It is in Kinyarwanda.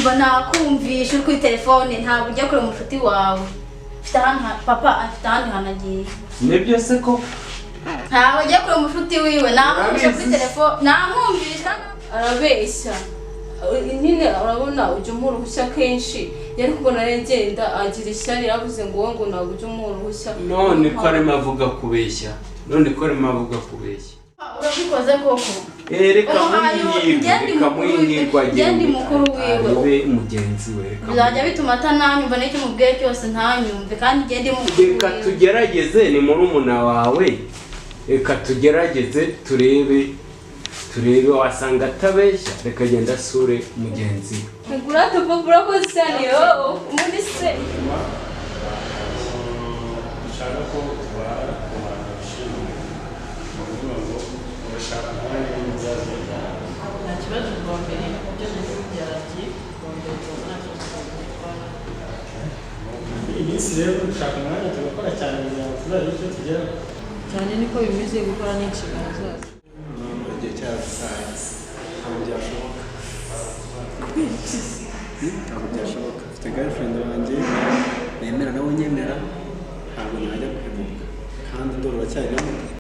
Umva, nakumvisha uri kuri telefone, ntabwo ujya kure umushuti wawe. Afite ahandi papa afite ahandi hantu agiye. Nibyo se ko? Ntabwo agiye kure umushuti wiwe, namwumvisha kuri Urabizi. telefone, namwumvisha. Arabeshya nyine. Urabona ujya umuha uruhushya kenshi, yari kubona agenda agira ishyari, yavuze ngo wowe ngo ntabwo ujya umuha uruhushya. None ko arimo avuga kubeshya? None ko arimo avuga kubeshya? Urabikoze koko? Eh, reka Umuhaye muhirwe. ngende Reka mukuru muhirwe. wiwe, ngende Agende mukuru wiwe. arebe mugenzi we, reka. Bizajya bituma atananyumva, n'icyo mubwiye cyose ntanyumve, kandi ngende mukuru Reka wiwe. tugerageze, ni murumuna wawe, reka tugerageze turebe, wasanga atabeshya. Reka agenda asure mugenzi we. Ngurate papa, urakoze cyane yo muri se. Dushaka ko tubara ku bantu babishinzwe, ni ukuvuga ngo urashaka umwanya w'ibyazo. Nta kibazo, kuwa mbere ibyo nari byarangiye, kuwa mbere tuba nta kibazo twaba. Muri iyi minsi rero dushaka umwanya tugakora cyane kugira ngo tuzagire icyo tugeraho. Cyane, niko bimeze, gukora ni inshingano zacu. Igihe cyaradusaye, ntabwo byashoboka. Ntabwo byashoboka. Mfite girlfriend wanjye nemera, nawe unyemera, ntabwo najya guhemuka kandi ndumva uracyari na muto.